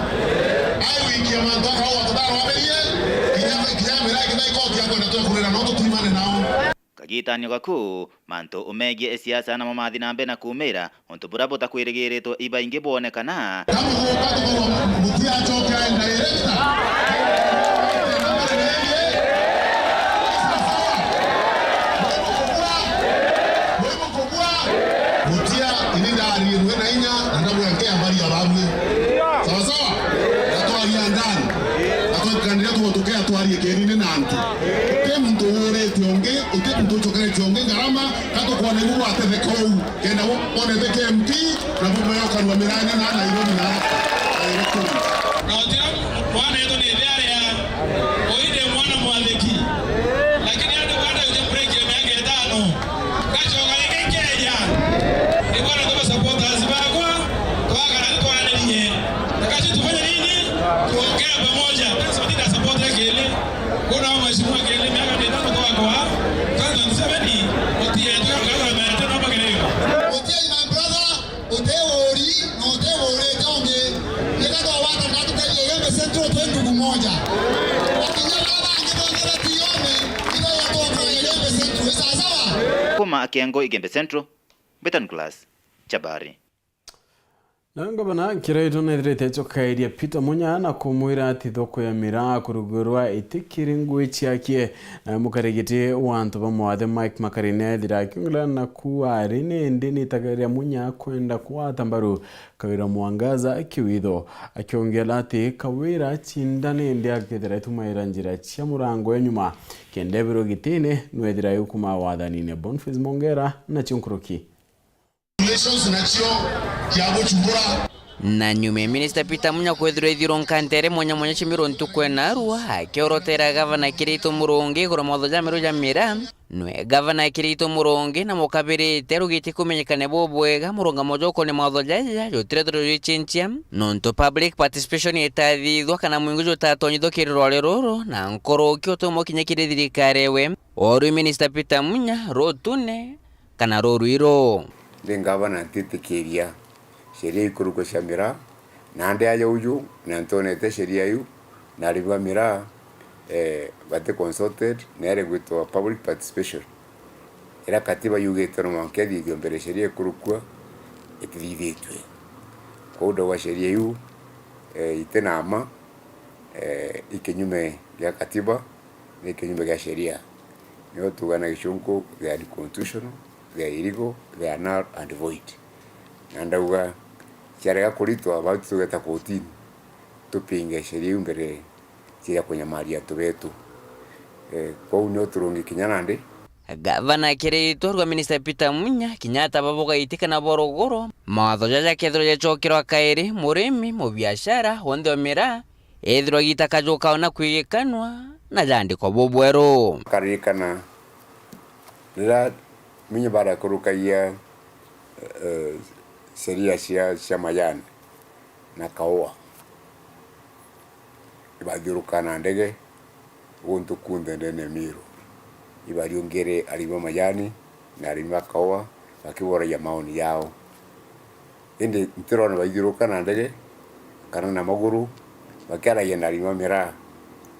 Ai wiki ya mantu akawa tutarwaberie. Kinya, kinya mirai kinya ikoti yako na tukurira no tutuimane nao. Kagitanio gaku, mantu umegie siasa namo mathi na mbere na kumira, untu bura butakwirigiritwe ibaingi bwonekana. Kamuguka tukorwa mutia acoke aenda director. Mutia ini ndari mwe na inya na ndabwira ke habari ya babwe. Sawa sawa? Natwaria ndani. Atwakanire tugotuke atwarie kenine na antu. Uti muntu urite ungi, uti muntu ucokeretie ungi ngarama, katukwona ibu watetheka uu. Kenda wonete K M T, na bumeokanua miranya na Nairobi na Nairobi. Na utira mwana yetu ni ithe aria, uyu ni mwana mwathiki. Lakini andu banda uja break ya miaka itano. Gacoka ringi Kenya. Ni bwana tuba supporters bakwa, twakara twanirie. Kaci tufanye nini? Tuongee pamoja. Pesa tita support ya Kili. Kuna mheshimiwa Kili miaka mitano kwa kwa. Twenty twenty-seven, utie tu kwa kwa mete na makeleo. Utie my brother, utie wori, na utie wori tonge. Nika kwa wata na tukaje Igembe Central twe ndugu moja. Wakinya baba angibongera tione, ila ya kwa Igembe Central. Sawa sawa? Kuma Kiengo Igembe Central, Betan Class, Chabari. Na ngavana Kiraitu nethirite acokairia Peter Munya na kumwira ati thoko ya miraa kurugurwa itikiri ngui ciakie. Na mukarigiti wa antu ba mwathe Mike Makarine ethira akiongela na kuari nindi nitaga ria Munya kwenda kwata mbaru Kawira Mwangaza kiwitho. Akiongela ati Kawira cinda nindi akethira itumaira njira cia murango ya nyuma kenda ebirwe gitine nwethira yukuma wathanine. Boniface Mongera nacio nkuruki. Relations nacio kia gucumbura. Na nyuma ya Minister Peter Munya kwithirwa ithirwa nkantere mwanya mwanya cia miru ntuku ena arua, akiorotera gavana Kiraitu Murungi iguru mawatho ja meru ja miraa, Nwe gavana Kiraitu Murungi na mukabirite rugiti kumenyekane bubwega murungamo jukoni mawatho jaja jutire turi jwicinchia, nontu public participation itathithwa kana mwingi jutatonyithwa kiri rwari ruru, na nkuruki utumwa kinya kiri thirikari ewe, o rwi Minister Peter Munya, rutune kana rurwiro. Ndi ngavana ntitikiria sheria ikurukua cia miraa, na ndi aja uju na ntonete sheria iu, na arimi ba miraa, eh, bati consulted, na ere gwitwa public participation. Ira katiba yugite no mwanka ithithio mbere sheria ikurukua, itithithitue. Kwou ndauga sheria iu, eh, iti na mma, eh, i kinyume gia katiba, ni kinyume gia sheria. Nio tuuga na gicunku, they are unconstitutional, they are illegal, they are null and void. Na ndauga, ciarega kuritwa, bau tugeta kotini, tupinge sheria iu mbere cia kunyamaria antu betu. Eh, kwou nio turungi kinya nandi. Gavana Kiraitu arauga Minister Peter Munya kinya atababuga iti kana borogoro, mawatho jaja jakethirwa jacokerwa kairi, murimi, mubiashara, wonthe o miraa, ethirwa gita kajuka ona kwigikanwa na jaandikwa bubweru. Karirikana riria Munya barakurukagia, eh, sheria cia, cia majani na kaua, ibathiuruka na ndege guntu kunthe ndene ya Meru, ibariungire arimi ba majani na arimi ba kaua bakiboragia maoni yao. Indi ntirona baithiuruka na ndege kana na maguru bakiaragia na arimi ba miraa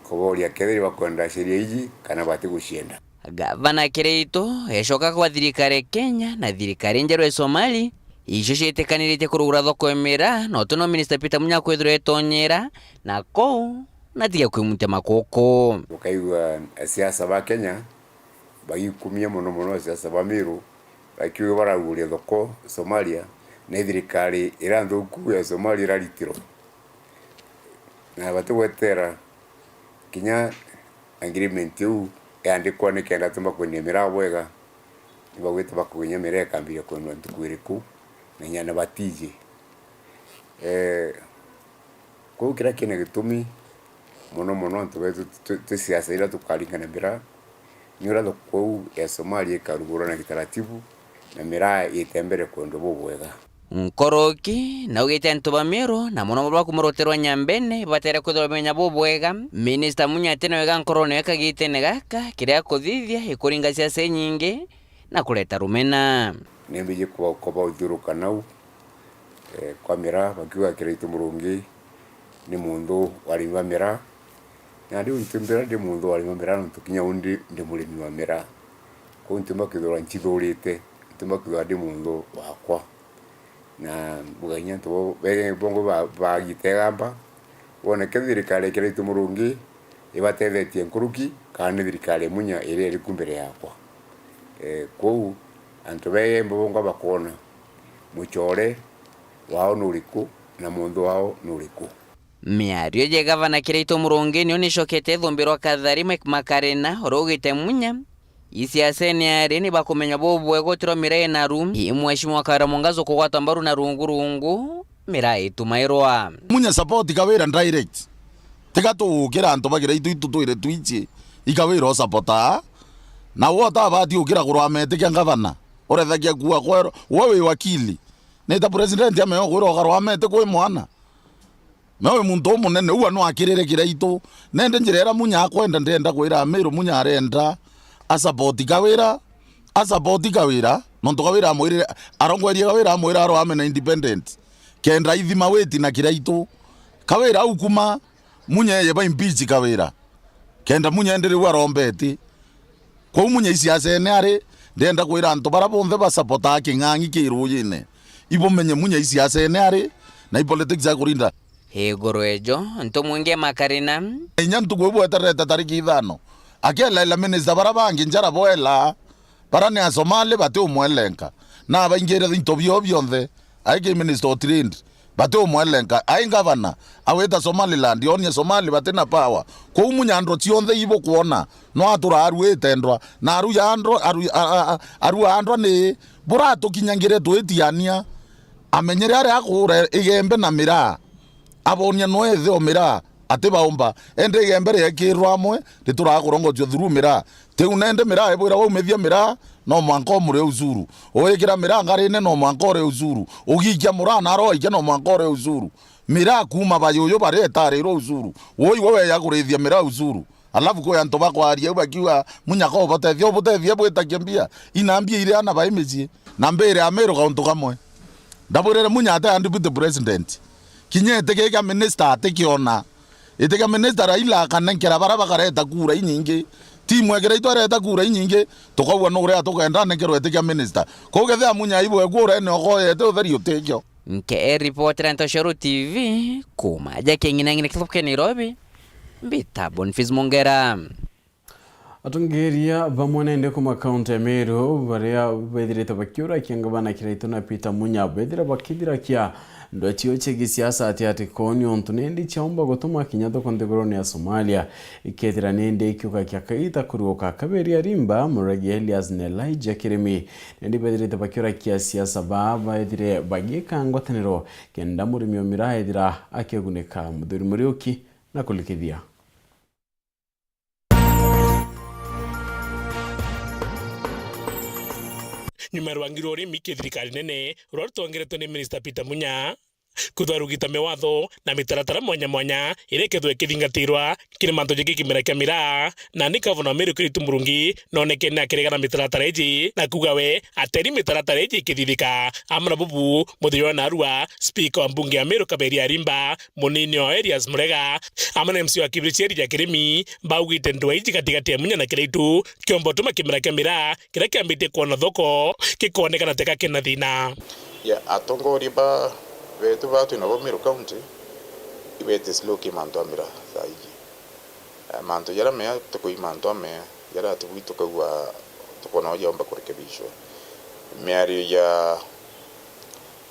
kuboria kethira bakwenda sheria iji kana batigucienda. Gavana Kiraitu ecoka kwa thirikari ya Kenya na thirikari njeru ya Somali, icio cietikaniritie kurugura thoko ya miraa, na utu no Minister Peter Munya kwithirwa etonyera, na kou na tiga kwimutia makuku. Ukaigua asiasa ba Kenya bagikumia mono mono asiasa ba Meru, bakiuga bararuguria thoko Somalia, na thirikari iria nthuku ya Somalia iraritirwe. Na batigwetera kinya agreement iu yandikwa nikenda tumba kwendia miraa bwega. Ibaugite bakuginya miraa ikambiria kwendwa ntuku iriku, na inya na batiji. Eh, kwou kiria kina gitumi mono mono antu betu twi, twi siasa iria tukaringana miraa, ni uria thoko iu ya Somalia ikarugurwa na gitaratibu, na miraa itembere kwendwa bubwega. Nkoroki naugite antu ba Meru, na mono mono ba kuma rutere rwa Nyambene, batere kwithirwa bamenya bubwega Minista Munya ati na wega nkorone we kagitene gaka, kiria akuthithia ikuringa siasa inyingi na kureta rumena. Ni mbiji kuba, kuba uthiuruka nau, eh, kwa miraa, bakiuga Kiraitu Murungi ni muntu wa arimi ba miraa. Na riu ntimbira ndi muntu wa arimi ba miraa, nontu kinya uu ndi, ndi murimi wa miraa. Kwou ntiumba kwithirwa ncithurite, ntiumba kwithirwa ndi muntu wakwa. Na mbuga kinya antu bo, be, bongo ba, bagite igamba, woneke thirikari ya Kiraitu Murungi ibatethetie nkuruki, kana ni thirikari ya Munya iria iriku mbere yakwa. Eh, kwou antu bege mbongo bakoona mucore wao nuriku na muntu wao nuriku. Miario ja gavana Kiraitu Murungi nio nicokete ithumbirwa Kathari Mike Makarina, uria ugite Munya, isiasene ari ni bakumenya bubwega utiro miraa inaru, i Mheshimiwa Kawira Mwangaza kugwatwa mbaru na rungu rungu, miraa itumairwa. Munya support Kawira direct. Tiga tuukira antu ba Kiraitu itu twire twichi, i Kawira usapotaa. Na we utabati ukira kurwa metikia ngavana, urethagia kuua kwero, we wi wakili. Nita president ameo kwira ukarwa meti kwi mwana. Nowe muntu umunene, uu no akirire Kiraitu. Nende njira iria Munya akwenda, ndenda kwira Amiru, Munya arenda asapoti Kawira, asapoti Kawira, nontu Kawira amwirire, arongwerie Kawira amwira arwame na independent. Kenda ithima witi na Kiraitu. Kawira au kuma, Munya eye ba impeach Kawira. Kenda Munya ende riu arombeti. Kwou Munya isiasene ari, ndenda kwira antu bara bonthe basapotaa king'ang'i ki rujine, ibumenye Munya isiasene ari, na ipolitics akurinda. Iguru ejo, ntumwinge Makarina. Inya ntuku ibu eterete tariki ithano, akielaela minista bara bangi njara boela, bara ni Asomali bati umwelenka, na abaingire into bio bionthe, aiki minister o trade. Bati umwelenka. Ai ngavana, awita Somaliland, yonie Somali bati na power. Kwou Munya ndwa cionthe ibukwona, no atura aruite ndwa. Na aru ya ndwa, aru, a, a, a, aru a ndwa ni buratukinyangire twitiania. Amenyere aria akura Igembe na miraa. Abonia no ethe o miraa. ati baumba. Indi igembe riekirwa amwe, rituraga kurongocua through miraa. Tiu nende miraa ibwira waumithia miraa, no mwanka umure ucuru. Uikira miraa ngarine, no mwanka ure ucuru. Ugiikia muraa naro waikia, no mwanka ure ucuru. Miraa kuuma bayuyu baria itarirwe ucuru. Woi we weya kurithia miraa ucuru. Alafu kwi antu bakwaria u bakiuga, "Munya ka ubutethia, ubutethia bwitakia mbia." Ina mbia iria ana bai micii. Na mbire Amiru kauntu kamwe. Ndabwirire Munya ati a deputy president. Kinya iti kia minister atikiona. Iti kia minister Raila akanenkera baria bakareta kura inyingi. Timu ekira itwareta kura inyingi, tukaua nuria tukenda anenkerwe iti kia minister. Kou kethia Munya ibwe kura ene okoyete utheri utikio. Nke ripoti ra Ntoshoro T V, kuuma ja king'inang'ina kithuku kia Nairobi, mbita Boniface Mongera. Atongeria bamwe nende kuma kaunti ya Meru, baria bethirite bakiurakia ngavana Kiraitu na Peter Munya, bethira bakithirakia ndwetio cia gisiasa ati ati koni untu nindi ciaumba gutuma kinya thoko nthiguruni ya Somalia ikethira nindi ikiuga kia kaita kuruuka. Kaberi Arimba, Muregi Elias na Elijah Kirimi, nindi bethirite bakiurakia siasa baa baethire bagika ngwataniro kenda murimi o miraa ethira akigunika. Muthuri Muriuki na kulikithia. Nyuma ya rwangi rwa urimi ki thirikari nene, ruria rutongeretwe ni Minista Peter Munya, kwithwa rugita miwatho na mitaratara mwanya mwanya iria ikethwa ikithingatirwa kiri mantu jingi kimera kia miraa, nandi gavana wa Meru Kiraitu Murungi noonekene akiregana mitaratara iji na kuuga we ateri mitaratara iji ikithithika. Amwe na bubu, muthenya wa narua, spika wa mbunge ya Meru Kaberi Arimba, munini wa Elias Murega, amwe na M C wa Kibirichi Elijah Kirimi, baugite ndwaa iji gatigati ya Munya na Kiraitu kiomba utuma kimera kia miraa kiria kiambitie kwona thoko gikoonekana teka kina thina. Ya, atongoria ba, betu ba twinabo Meru County, ibete slow ki mantu a miraa thaa iji. Eh, mantu jaria mea tukui mantu a mea, jaria tubui tukaigua tukoona jaumba kurekebishwa. Miario ya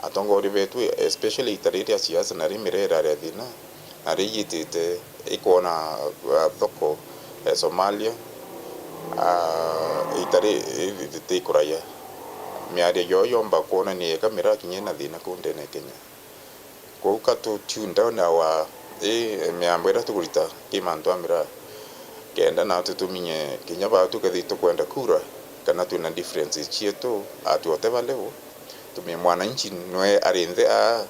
atongoria betu, especially ita riri ria siasa, na ri miraa irari ya thina, na ri yitite ikwona, ah, thoko, eh, Somalia, ah, ita ri, ri, ri, ti kuraya. Miario yoo yomba kwonania eka miraa kinya ina thina kuu ndene ya Kenya. Kwou ka tu tune down our, ii, miambo iria tukurita ki mantu a miraa, kenda natwi tuminye kinya baa tukethirwa tukwenda kura, kana twina differences cietu at whatever level, tumenye mwananchi nwe ari nthi aa,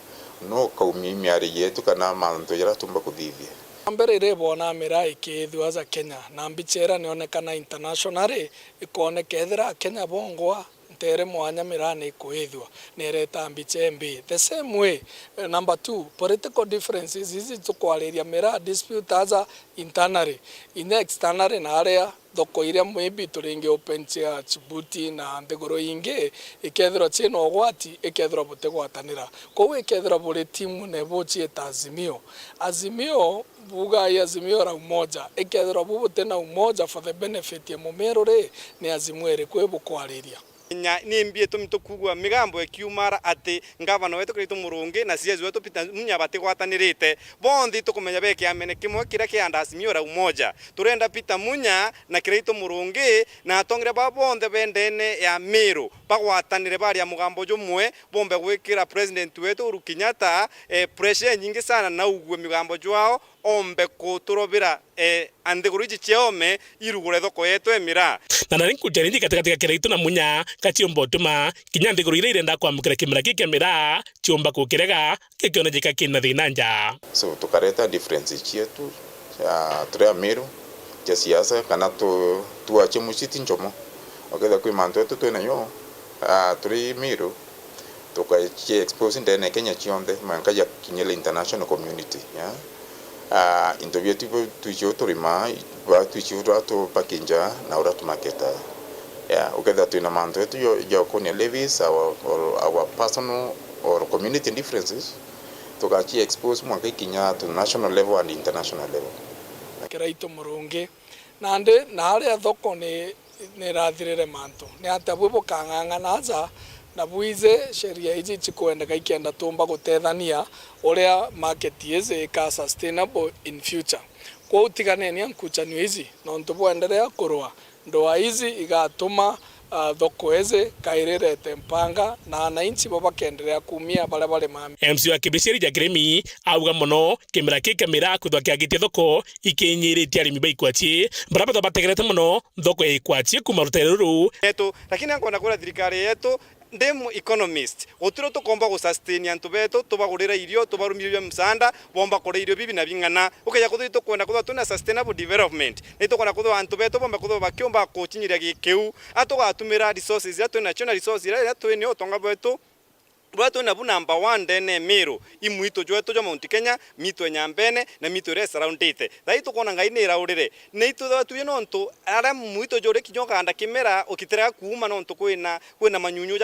nu ukaumia miario yetu kana mantu jaria tumba kuthithia. Mbere iria ibonaa miraa ikiithua aja Kenya, na mbicha iria nionekana internationally, ikoneka ethira Akenya bongwa ntere mwanya miraa ni ikuithua, ni ireta mbicha imbi. The same way, eh, number two, political differences ici tukwariria miraa dispute aja internally, inya externally na aria thoko iria maybe turingi open cia Djibouti na nthiguru ingi, ikethirwa ciina ugwati, ikethirwa butigwatanira. Kwou ikethirwa buri timu nebo ciita Azimio. Azimio, bugai Azimio la umoja. Ikethirwa bu butina umoja for the benefit ya Mumiru ri, ni Azimio iriku ibukwariria? Nya, ni mbi itumi tukugua migambo ikiumara ati ngavana wetu Kiraitu Murungi na C S wetu Peter Munya batigwatanirite. Bonthe itukumenya be kiamene kimwe kiria kianda Azimio la umoja. Turenda Peter Munya na Kiraitu Murungi na atongeria baa bonthe be ndene ya Miru bagwatanire baria mugambo jumwe, bombe gwikira president wetu Uhuru Kenyatta, eh, pressure inyingi sana na augue migambo jwao, ombe kuturobira, eh, a nthiguru iji ciaome irugure thoko yetu e miraa. Na nari nkurukia ringi gatigati ga Kiraitu na Munya gaciumba utuma kinya nthiguru iria irenda kwamukira kimera kii kia miraa ciumba kukirega, gikionejeka kina thina nja. So, tukareta differences cietu, ah, turi Amiru, cia siasa, kana tu-, tuache mucii ti njomo. Ukethira kwi mantu etu twinayo, ah, turi Miru, tukaci expose ndene Kenya cionthe, mwanka yakinyire international community, yeah? Ah, into bietu ibo twichi u turimaa, ba twichi uria tu package na uria tu market. Yeah, ukethira twina mantu etu jo, ja ukunia levies, our, or our personal or community differences, tugaci expose mwanka ikinya to national level and international level. Kiraitu Murungi. Nandi, na aria thoko ni, ni irathirire mantu, ni atia bwi bukang'ang'ana aja na bwije sheria iji cikwendeka ikenda tumba gutethania uria market iji ika sustainable in future? Kwou tiganeni a nkuchanio iji, nontu bwenderea kurua, ndwaa iji igatuma ah, thoko iji kairi irete mpanga na ananchi bo bakenderea kumia baria bari mami. M C A wa Kibirichiri Jack Remi auga mono kimera ki kamera kwithwa kiagitie thoko ikinyiritie arimi ba Ikwachie baria bethwa bategerete mono thoko ya Ikwachie kuuma rutere ruru. Yetu, lakini ankwenda kwira thirikari yetu, ndi mu-, economist, gutiro tukomba gu sustain antu betu, tubagurira irio, tubarumiria msaada, bomba kuria irio bibi na bing'ana. Ukeja kwithwa itukwenda kwithwa twina sustainable development, na itukwenda kwithwa antu betu bomba kwithwa bakiumba kucinyiria gikiu, a tugatumira resources iria twinacio na resources iria, iria twinio utonga bwetu, buria twinabu number one ndene Miru, i mwitu jwetu jwa Mount Kenya, mitu ya Nyambene, na mitu iria isurroundite. Thaa ii tukwona Ngai ni iraurire, na itwithagwa twi nontu aria mwitu juri kinya ukanda kimera, ukitirega kuuma nontu kwina, kwina manyunyu ja